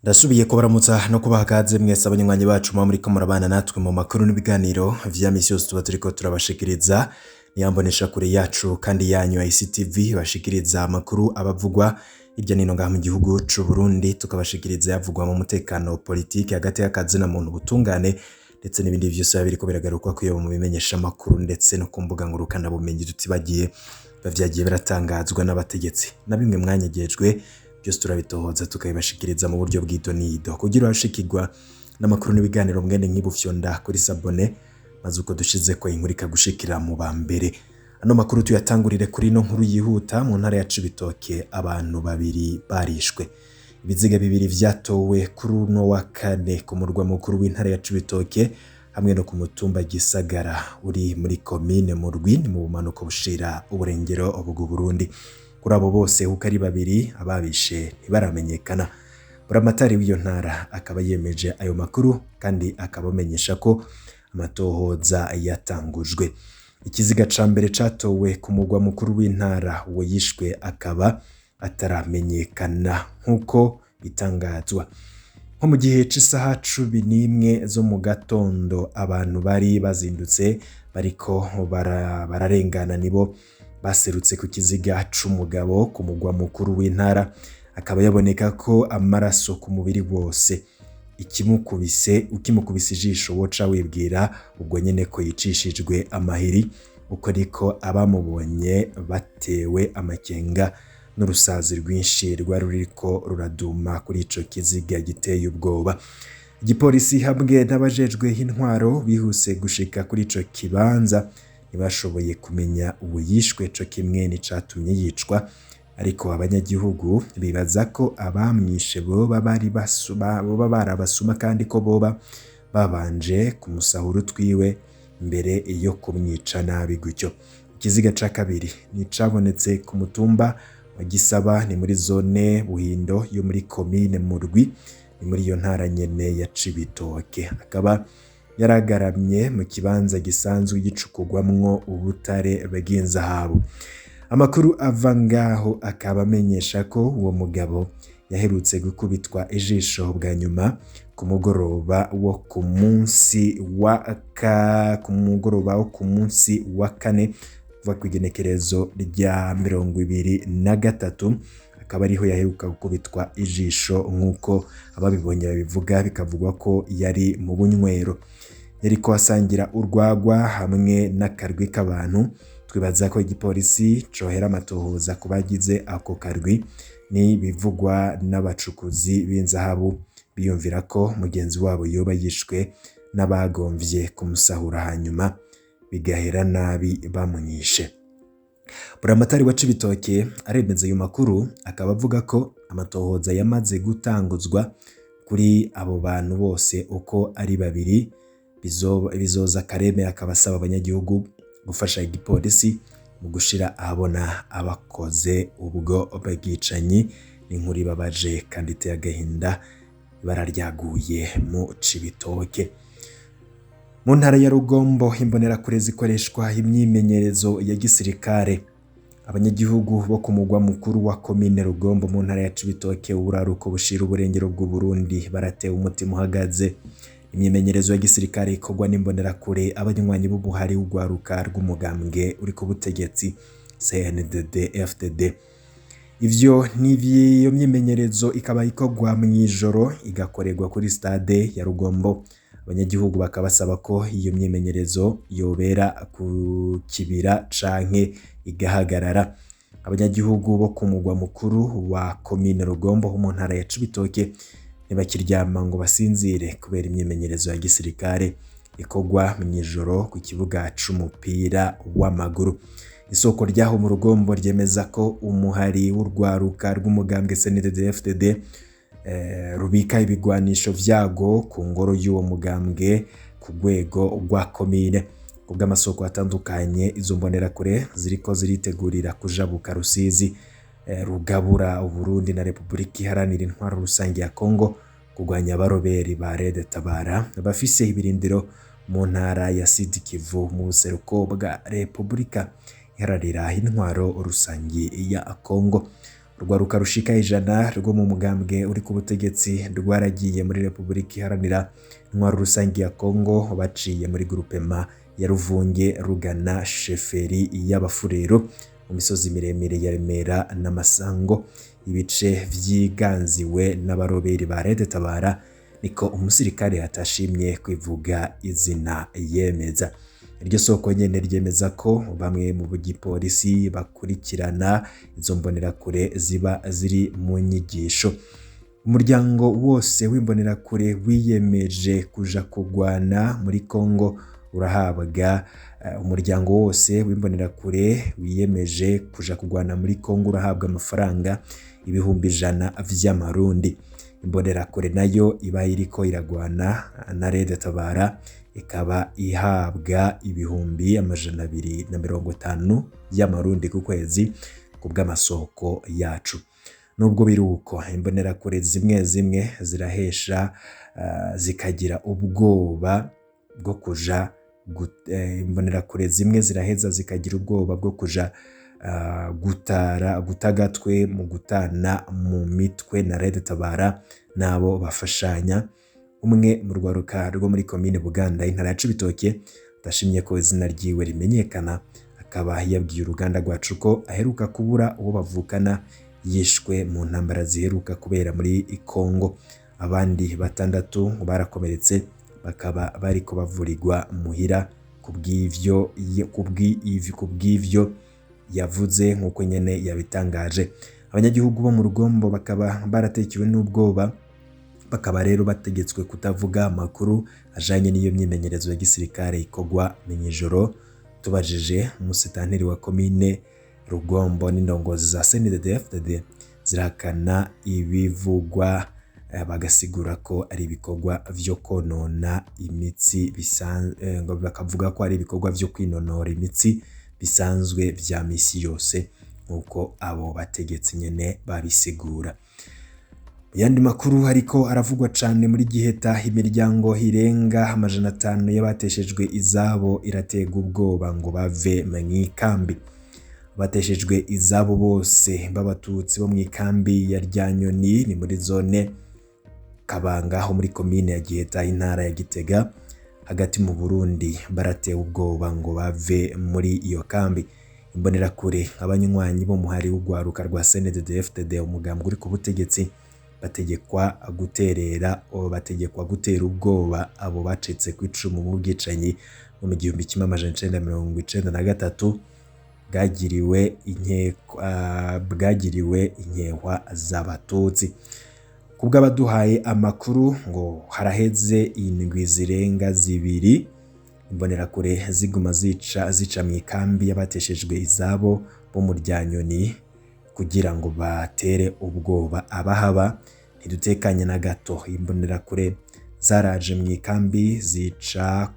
Ndasubiye kubaramutsa no kubaha kaze mwese abanywanyi bacu muba muriko murabana natwe mu makuru n'ibiganiro vya misi yose tuba turiko turabashikiriza. Niyambonesha kure yacu kandi yanyu ya ICTV bashikiriza amakuru abavugwa hirya nino ngaha mu gihugu c'u Burundi, tukabashikiriza yavugwa mu mutekano, politike, hagati y'akazi na muntu, ubutungane ndetse n'ibindi vyose biba biriko biragarukwa kuyo mu bimenyesha amakuru ndetse no ku mbuga ngurukana bumenyi, tutibagiye biba vyagiye biratangazwa n'abategetsi na bimwe mwanyegejwe. Byose turabitohoza tukabibashikiriza mu buryo bw'idonido. Kugira urashikirwa n'amakuru n'ibiganiro mwene nk'ibu, fyonda kuri s'abonner, maze uko dushize ko inkuru ikagushikira mu ba mbere. Ano makuru tuyatangurire kuri ino nkuru yihuta. Mu ntara ya Cibitoke abantu babiri barishwe. Ibiziga bibiri vyatowe kuri uno wa kane ku murwa mukuru w'intara ya Cibitoke hamwe no ku mutumba Gisagara uri muri komine Murwi, ni mu bumanuko bushira uburengero bw'u Burundi. Kuri abo bose uko ari babiri, ababishe ntibaramenyekana. Buramatari w'iyo ntara akaba yemeje ayo makuru kandi akaba amenyesha ko amatohoza yatangujwe. Ikiziga ca mbere catowe ku mugwa mukuru w'intara, uwo yishwe akaba ataramenyekana nk'uko bitangazwa. Nko mu gihe c'isaha 11 zo mu gatondo, abantu bari bazindutse bariko bararengana nibo baserutse ku kiziga c'umugabo ku mugwa mukuru w'intara, akaba yaboneka ko amaraso ku mubiri wose. Ikimukubise, ukimukubise ijisho woca wibwira ubwo nyene ko yicishijwe amahiri. Uko niko abamubonye batewe amakenga n'urusazi rwinshi rwari ruriko ruraduma kuri ico kiziga giteye ubwoba. Igipolisi hamwe n'abajejwe intwaro bihuse gushika kuri ico kibanza, ntibashoboye kumenya uwo yishwe co kimwe n'icatumye yicwa, ariko abanyagihugu bibaza ko abamwishe boba bari basuma, boba barabasuma, kandi ko boba babanje kumusahura utwiwe mbere yo kumwica nabi gutyo. Ikiziga ca kabiri nicabonetse ku mutumba wa Gisaba, ni muri zone Buhindo yo muri komine Murwi, ni muri iyo ntara nyene ya Cibitoke. Akaba yaragaramye mu kibanza gisanzwe gicukugwamwo ubutare bw'inzahabu. Amakuru ava ngaho akaba amenyesha ko uwo mugabo yaherutse gukubitwa ijisho bwa nyuma ku mugoroba wo ku munsi wa kane, kuva ku igenekerezo rya 23, akaba ariho yaheruka gukubitwa ijisho nk'uko ababibonye babivuga. Bikavugwa ko yari mu bunywero, yariko asangira urwagwa hamwe n'akarwi k'abantu. Twibaza ko igipolisi cohera amatohoza ku bagize ako karwi. Ni bivugwa n'abacukuzi b'inzahabu biyumvira ko mugenzi wabo yoba yishwe n'abagomvye kumusahura, hanyuma bigahera nabi bamwishe. Buramatari wa Cibitoke aremeza ayo makuru, akaba avuga ko amatohoza yamaze gutanguzwa kuri abo bantu bose uko ari babiri. Bizoza Kareme akaba asaba abanyagihugu gufasha igipolisi mu gushira ahabona abakoze ubwo bwicanyi. Ni inkuru ibabaje kandi iteye agahinda, ibara ryaguye mu Cibitoke. Mu ntara ya Rugombo imbonerakure zikoreshwa imyimenyerezo ya gisirikare. Abanyagihugu bo ku mugwa mukuru wa komine Rugombo mu ntara ya Cibitoke, uburaruko bushira uburengero bw'u Burundi, baratewe umutima uhagaze. Imyimenyerezo ya gisirikare ikorwa n'imbonerakure, abanywanyi b'ubuhari w'urwaruka rw'umugambwe uri ku butegetsi CNDD FDD. Ivyo nivyo myimenyerezo ikaba ikorwa mw'ijoro, igakorerwa kuri stade ya Rugombo. Abanyagihugu bakaba basaba ko iyo myimenyerezo yobera ku kibira canke igahagarara. Abanyagihugu bo ku mugwa mukuru wa komine Rugombo ho mu ntara ya Cibitoke ntibakiryama ngo basinzire kubera imyimenyerezo ya gisirikare ikorwa mw'ijoro ku kibuga c'umupira w'amaguru. Isoko ryaho mu Rugombo ryemeza ko umuhari w'urwaruka rw'umugambwe CNDD-FDD rubika ibigwanisho vyago ku ngoro y'uwo mugambwe ku rwego rwa komine. Kubw'amasoko atandukanye, izo mbonerakure ziriko ziritegurira kujabuka Rusizi rugabura Uburundi na Repubulika Iharanira Intwaro Rusange ya Kongo kurwanya abaroberi ba Red Tabara bafise ibirindiro mu ntara ya Sud Kivu mu buseruko bwa Repubulika Iharanira Intwaro Rusange ya Kongo. Urwaruka rushika 100 rwo mu mugambwe uri ku butegetsi rwaragiye muri Repubulika Iharanira Intwaro Rusangi ya Kongo baciye muri groupement ya Ruvunge rugana sheferi y'Abafurero mu misozi miremire ya Remera n'Amasango, ibice vyiganziwe n'abaroberi ba Red Tabara, niko umusirikare atashimye kwivuga izina yemeza. Iryo soko nyene ryemeza ko bamwe mu gipolisi bakurikirana izo mbonerakure ziba ziri mu nyigisho. Umuryango wose w'imbonerakure wiyemeje kuja kugwana muri Kongo urahabwa umuryango wose w'imbonerakure wiyemeje kuja kugwana muri Kongo urahabwa amafaranga 100,000 vy'amarundi. Imbonerakure nayo iba iriko iragwana na Red Tabara ikaba ihabwa 250,000 y'amarundi ku kwezi ku bw'amasoko yacu. Nubwo biruko, imbonerakure zimwe zimwe zirahesha zikagira ubwoba bwo kuja imbonerakure zimwe ziraheza zikagira ubwoba bwo kuja gutara gutagatwe mu gutana mu mitwe na Red Tabara nabo bafashanya. Umwe mu rwaruka rwo muri komine Buganda intara ya Cibitoke adashimye ko izina ryiwe rimenyekana, akaba yabwiye uruganda rwacu ko aheruka kubura uwo bavukana yishwe mu ntambara ziheruka kubera muri Kongo. Abandi 6 barakomeretse bakaba bariko bavurirwa muhira kubw'ivyo yavuze nk'uko nyene yabitangaje. Abanyagihugu bo mu Rugombo bakaba baratekewe n'ubwoba, bakaba rero bategetswe kutavuga amakuru ajanye n'iyo myimenyerezo ya gisirikare ikorwa mw'ijoro. Tubajije umusitanteri wa komine Rugombo n'indongozi za CNDD-FDD zirahakana ibivugwa, bagasigura ko ari ibikorwa vyo konona imitsi bakavuga ko ari ibikorwa vyo kwinonora imitsi bisanzwe vya misi yose nk'uko abo bategetsi nyene babisigura. Yandi makuru ariko aravugwa cane muri Giheta, imiryango irenga 500 y'abateshejwe izabo iraterwa ubwoba ngo bave mw'ikambi. Bateshejwe izabo bose b'abatutsi bo mw'ikambi ya Ryanyoni ni muri zone Kabanga ho muri komine ya Giheta intara ya Gitega hagati mu Burundi baratewe ubwoba ngo bave muri iyo kambi. Imbonerakure abanywanyi bo muhari w'urwaruka rwa CNDD-FDD umugambwe uri ku butegetsi bategekwa guterera bategekwa gutera ubwoba abo bacitse ku icumu mu bwicanyi mu 1993 bwagiriwe inkehwa z'abatutsi. Kubw'abaduhaye amakuru ngo haraheze indwi zirenga 2 imbonerakure ziguma zica mu ikambi y'abateshejwe izabo bo mu Ryanyoni kugira ngo batere ubwoba abahaba. Ntidutekanye na gato. Imbonerakure zaraje mu ikambi zica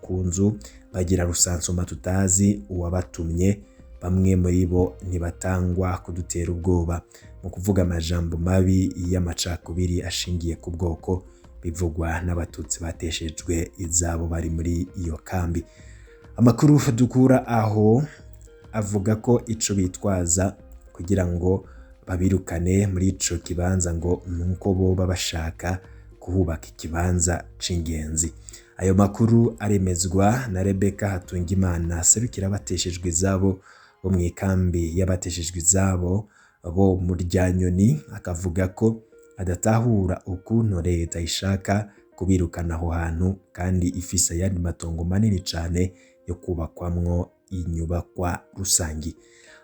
ku nzu bagira rusansuma tutazi uwabatumye. Bamwe muri bo ntibatangwa kudutera ubwoba mu kuvuga amajambo mabi y'amacakubiri ashingiye ku bwoko bivugwa n'abatutsi bateshejwe izabo bari muri iyo kambi. Amakuru dukura aho avuga ko ico bitwaza kugira ngo babirukane muri ico kibanza ngo nuko boba bashaka kuhubaka ikibanza c'ingenzi. Ayo makuru aremezwa na Rebecca Hatungimana serukira abateshejwe izabo bo mu ikambi y'abateshejwe izabo bo mu Ryanyoni, akavuga ko adatahura ukuntu leta ishaka kubirukana aho hantu kandi ifise ayandi matongo manini cane yo kubakwamwo inyubakwa rusangi.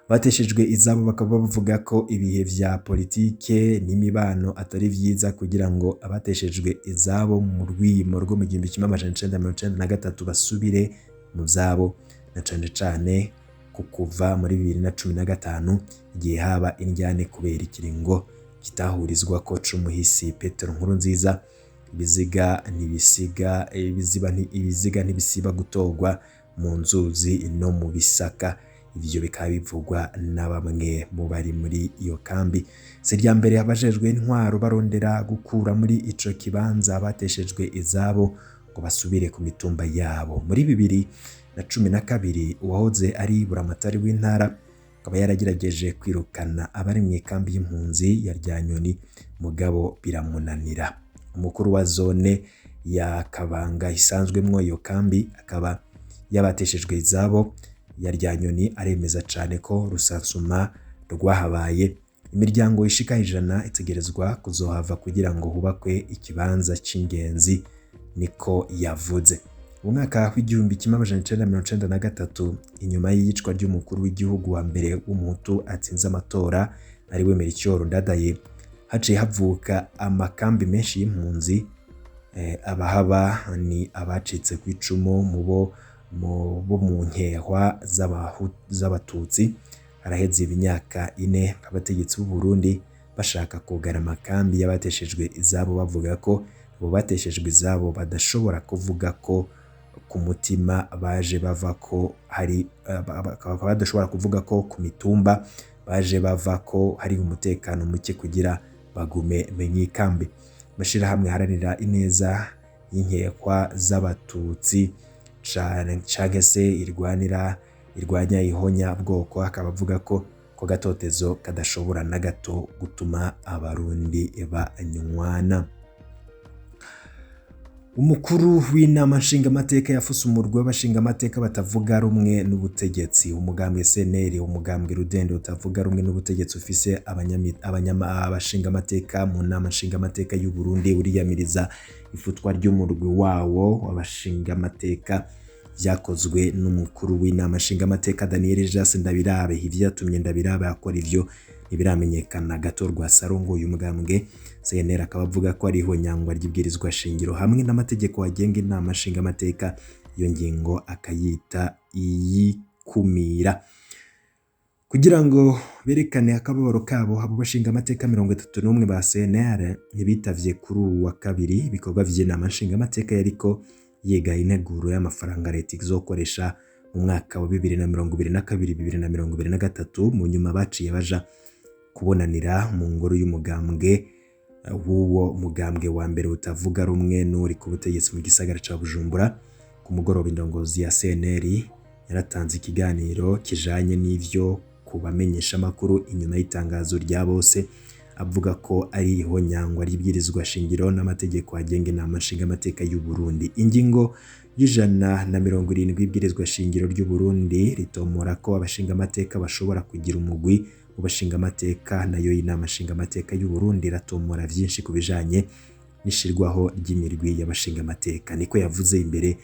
Bateshejwe izabo bakaba bavuga ko ibihe vya politike n'imibano atari vyiza kugira ngo abateshejwe izabo mu rwimo rwo mu 1993 basubire mu zabo, na cane cane ku kuva muri 2015 igihe haba indyane kubera ikiringo kitahurizwa ko c'umuhisi Petero Nkurunziza. Ibiziga ntibisiba gutorwa mu nzuzi no mu bisaka. Ivyo bikaba bivugwa na bamwe mu bari muri iyo kambi. Si irya mbere abajejwe intwaro barondera gukura muri ico kibanza bateshejwe izabo ngo basubire ku mitumba yabo. Muri 2012 uwahoze ari buramatari w'intara Akaba yaragerageje kwirukana abari mu ikambi y'impunzi ya Ryanyoni, mugabo biramunanira. Umukuru wa zone ya Kabanga isanzwemwo iyo kambi akaba yabateshejwe izabo ya Ryanyoni aremeza cane ko rusansuma rwahabaye. Imiryango ishika 100 itegerezwa kuzohava kugira ngo hubakwe ikibanza c'ingenzi, niko yavuze. Mu mwaka w'1993, inyuma y'iyicwa ry'umukuru w'igihugu wa mbere w'umuhutu atsinze amatora ari we Melchior Ndadaye, haciye havuka amakambi menshi y'impunzi. Abahaba ni abacitse ku icumu mu bo mu nkehwa z'abatutsi. Haraheze imyaka 4 abategetsi b'u Burundi bashaka kugara amakambi y'abateshejwe izabo, bavuga ko abo bateshejwe izabo badashobora kuvuga ko ku mutima baje bava ko hari, bakaba badashobora kuvuga ko ku mitumba baje bava ko hari umutekano muke kugira bagume mw'ikambi. Amashirahamwe aharanira ineza y'inkekwa z'abatutsi canke se irwanya ihonya bwoko akaba avuga ko ko gatotezo kadashobora na gato gutuma abarundi banywana. Umukuru w'inama nshingamateka yafuse umurwi w'abashingamateka batavuga rumwe n'ubutegetsi. Umugambwe CNL, umugambwe Rudende utavuga rumwe n'ubutegetsi ufise abashingamateka mu nama nshingamateka y'u Burundi, uriyamiriza ifutwa ry'umurwi wawo w'abashingamateka vyakozwe n'umukuru w'inama nshingamateka Daniel Jas Ndabirabe. Ivyatumye Ndabirabe akora ivyo ntibiramenyekana gato. Rwasarongo uyu mugambwe CNL akaba avuga ko ariho nyangwa ry'ibwirizwa shingiro hamwe n'amategeko agenga inama nshingamateka, iyo ngingo akayita iyikumira. Kugira ngo berekane akababaro kabo, abo bashingamateka 31 ba CNL ntibitavye kuri uwu wa kabiri ibikorwa vy'inama nshingamateka yariko yiga integuro y'amafaranga leta izokoresha mu mwaka wa 2022 2023. Mu nyuma baciye baja kubonanira mu ngoro y'umugambwe w'uwo mugambwe wa mbere utavuga rumwe n'uri ku butegetsi mu gisagara ca Bujumbura. Ku mugoroba indongozi ya CNL yaratanze ikiganiro kijanye n'ivyo kubamenyesha amakuru inyuma y'itangazo rya bose, avuga ko ari ihonyangwa ry'ibwirizwa shingiro n'amategeko agenga inama nshingamateka y'u Burundi. Ingingo y'170 y'ibwirizwa shingiro ry'u Burundi ritomora ko abashingamateka bashobora kugira umugwi w'abashingamateka, nayo inama nshingamateka y'u Burundi iratomora vyinshi ku bijanye n'ishirwaho ry'imirwi y'abashingamateka. Niko yavuze imbere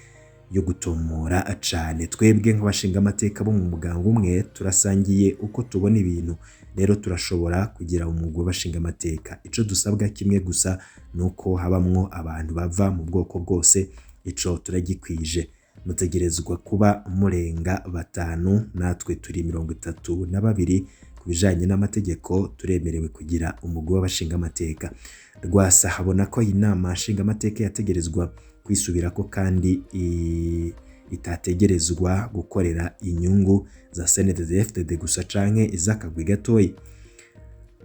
yo gutomora cane. Twebwe nk'abashingamateka bo mu muganga umwe turasangiye uko tubona ibintu, rero turashobora kugira umugwi w'abashingamateka. Ico dusabwa kimwe gusa nuko habamwo abantu bava mu bwoko bwose, ico turagikwije. Mutegerezwa kuba murenga 5, natwe turi 32. Ku bijanye n'amategeko turemerewe kugira umugwi w'abashingamateka. Rwasa habona ko inama nshingamateka yategerezwa kwisubirako kandi itategerezwa gukorera inyungu za CNDD-FDD gusa canke iz'akagwi gatoyi.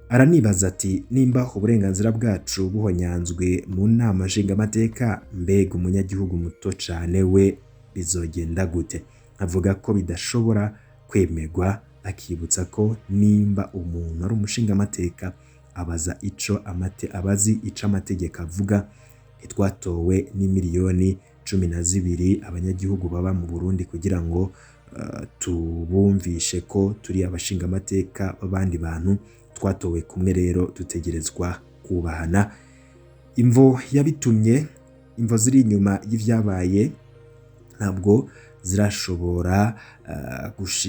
Aranibaza ati nimba uburenganzira bwacu buhonyanzwe mu nama nshingamateka, mbega umunyagihugu muto cane we bizogenda gute? Avuga ko bidashobora kwemegwa, akibutsa ko nimba umuntu ari umushingamateka abaza ico abazi ico amategeko avuga. Ntitwatowe n'imiliyoni 12 abanyagihugu baba mu Burundi kugira ngo tubumvishe ko turi abashingamateka b'abandi bantu. Twatowe kumwe, rero dutegerezwa kubahana. Imvo yabitumye, imvo ziri inyuma y'ivyabaye ntabwo zirashobora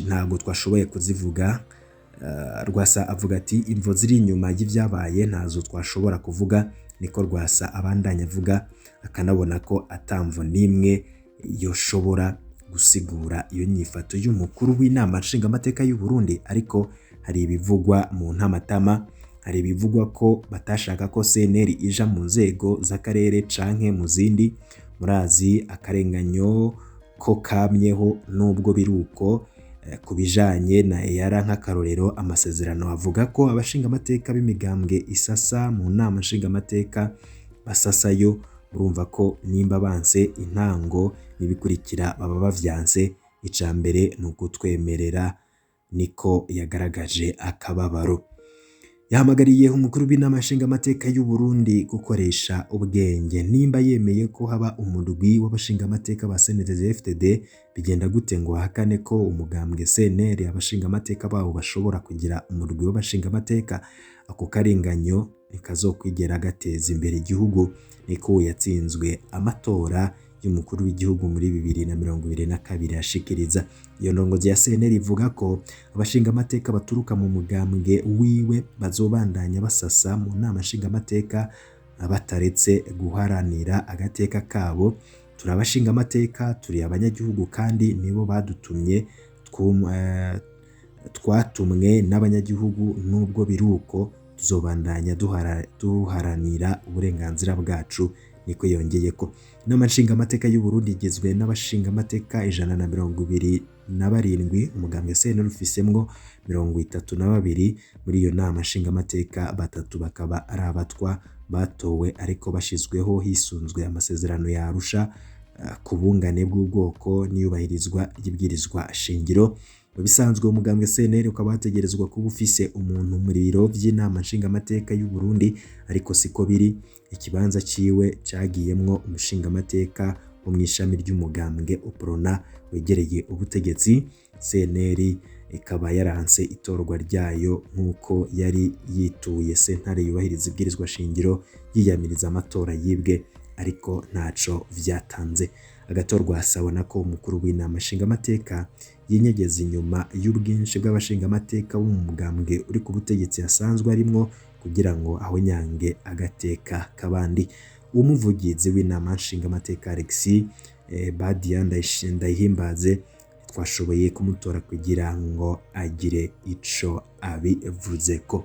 ntabwo twashoboye kuzivuga. Rwasa avuga ati imvo ziri inyuma y'ivyabaye ntazo twashobora kuvuga. Niko Rwasa abandanya avuga, akanabona ko atamvo n'imwe yoshobora gusigura iyo nyifato y'umukuru w'inama nshingamateka y'u Burundi. Ariko hari ibivugwa mu ntamatama, hari ibivugwa ko batashaka ko CNL ija mu nzego z'akarere canke mu zindi. Murazi akarenganyo ko kamyeho, nubwo biruko ku bijanye na EAR nk'akarorero, amasezerano avuga ko abashingamateka b'imigambwe isasa mu nama nshingamateka basasayo. Urumva ko nimba banse intango n'ibikurikira baba bavyanse. Ica mbere ni ukutwemerera Niko yagaragaje akababaro. Yahamagariye umukuru w'inama nshingamateka y'u Burundi gukoresha ubwenge. Nimba yemeye ko haba umurwi w'abashingamateka ba CNDD-FDD, bigenda gute ngo ahakane ko umugambwe CNL abashingamateka bawo bashobora kugira umurwi w'abashingamateka? Ako karenganyo ntikazokwigera gateza imbere igihugu. Niko yatsinzwe amatora y'umukuru w'igihugu muri 2022 ashikiriza. Iyo ndongozi ya CNL ivuga ko abashingamateka baturuka mu mugambwe wiwe bazobandanya basasa mu nama nshingamateka bataretse guharanira agateka kabo. Turi abashingamateka, turi abanyagihugu kandi nibo badutumye, twatumwe n'abanyagihugu. Nubwo biruko tuzobandanya duharanira uburenganzira bwacu, niko yongeye ko. Inama nshingamateka y'u Burundi igizwe n'abashingamateka 127, umugambwe CNL ufisemwo 32 muri iyo nama nshingamateka, batatu bakaba ari abatwa batowe ariko bashizweho hisunzwe amasezerano ya Arusha ku bungane bw'ubwoko n'iyubahirizwa ry'ibwirizwa shingiro. Mu bisanzwe umugambwe CNL ukaba wategerezwa kuba ufise umuntu mu biro vy'inama nshingamateka y'u Burundi, ariko siko biri. Ikibanza ciwe cagiyemwo umushingamateka wo mw'ishami ry'umugambwe Uprona wegereye ubutegetsi. CNL ikaba yaranse itorwa ryayo nk'uko yari yituye sentare yubahiriza ibwirizwa shingiro yiyamiriza amatora yibwe, ariko ntaco vyatanze. Agatorwa asabona ko umukuru w'inama nshingamateka yinyegeza inyuma y'ubwinshi bw'abashingamateka bo mu mugambwe uri ku butegetsi asanzwe arimwo kugira ngo ahonyange agateka k'abandi. Umuvugizi w'inama nshingamateka Alexis Badia Ndayihimbaze twashoboye kumutora kugira ngo agire ico abivuzeko.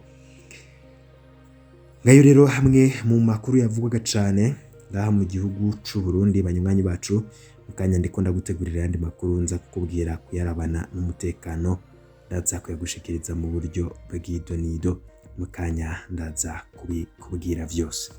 Ngayo rero hamwe mu makuru yavugwaga cane ngaha mu gihugu c'u Burundi. Banywanyi bacu, mukanya ndiko ndagutegurira ayandi makuru nza kukubwira kuyarabana n'umutekano, ndaza kuyagushikiriza mu buryo bw'idonido. Mukanya ndaza kubikubwira vyose.